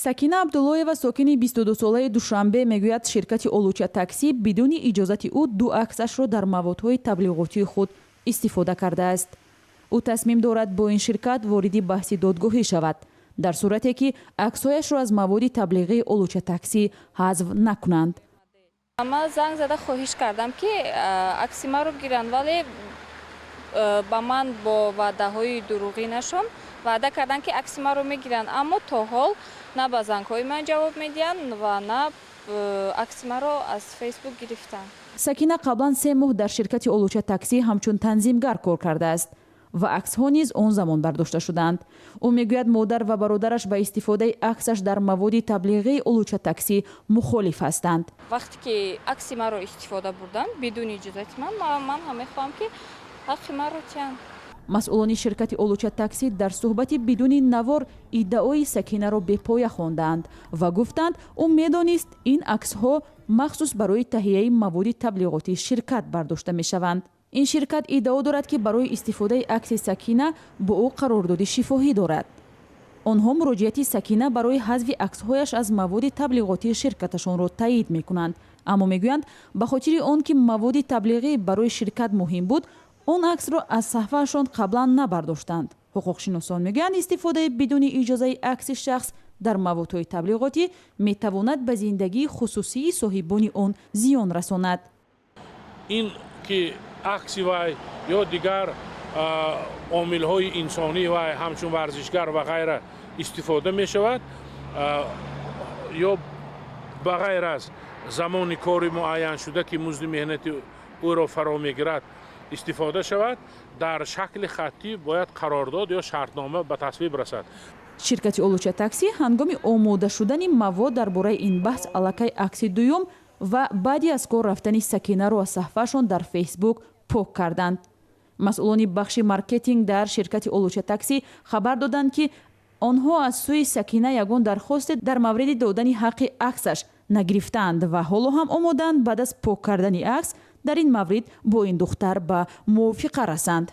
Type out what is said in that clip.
Сакина Абдуллоева, сокини 22-солаи Душанбе, мегӯяд, ширкати Олуча Таксӣ бидуни иҷозати ӯ ду аксашро дар маводҳои таблиғотии худ истифода кардааст. Ӯ тасмим дорад бо ин ширкат вориди баҳси додгоҳӣ шавад, дар сурате ки аксҳояшро аз маводи таблиғии Олуча Таксӣ ҳазф накунанд. Ман занг зада хоҳиш кардам, ки акси маро гиранд, вале ба ман бо ваъдаҳои дурӯғинашон ваъда карданд, ки акси маро мегиранд, аммо то ҳол на ба зангҳои ман ҷавоб медиҳанд ва на акси маро аз Фейсбук гирифтанд. Сакина қаблан 3 моҳ дар ширкати Олуча Таксӣ ҳамчун танзимгар кор кардааст ва аксҳо низ он замон бардошта шуданд. Ӯ мегӯяд, модар ва бародараш ба истифодаи аксаш дар маводи таблиғии Олуча Таксӣ мухолиф ҳастанд. Вақте ки акси маро истифода бурданд бидуни иҷозати ман, ман ҳам мехоҳам, ки ҳаққи маро тиҳанд. Масъулони ширкати Олуча Таксӣ дар суҳбати бидуни навор иддаои Сакинаро бепоя хондаанд ва гуфтанд, ӯ медонист, ин аксҳо махсус барои таҳияи маводи таблиғотии ширкат бардошта мешаванд. Ин ширкат иддао дорад, ки барои истифодаи акси Сакина бо ӯ қарордоди шифоҳӣ дорад. Онҳо муроҷиати Сакина барои ҳазфи аксҳояш аз маводи таблиғотии ширкаташонро таъид мекунанд, аммо мегӯянд, ба хотири он ки маводи таблиғӣ барои ширкат муҳим буд, он аксро аз саҳфаашон қаблан набардоштанд. Ҳуқуқшиносон мегӯянд, истифодаи бидуни иҷозаи акси шахс дар маводҳои таблиғотӣ метавонад ба зиндагии хусусии соҳибони он зиён расонад. Ин ки акси вай ё дигар омилҳои инсонии вай ҳамчун варзишгар ва ғайра истифода мешавад ё ба ғайр аз замони кори муайяншуда, ки музди меҳнати ӯро фаро мегирад, истифода шавад, дар шакли хаттӣ бояд қарордод ё шартнома ба тасвиб расад. Ширкати Олуча Таксӣ ҳангоми омода шудани мавод дар бораи ин баҳс аллакай акси дуюм ва баъди аз кор рафтани Сакинаро аз саҳфаашон дар Фейсбук пок карданд. Масъулони бахши маркетинг дар ширкати Олуча Таксӣ хабар доданд, ки онҳо аз сӯи Сакина ягон дархосте дар мавриди додани ҳаққи аксаш нагирифтаанд ва ҳоло ҳам омодаанд баъд аз пок кардани акс дар ин маврид бо ин духтар ба мувофиқа расанд.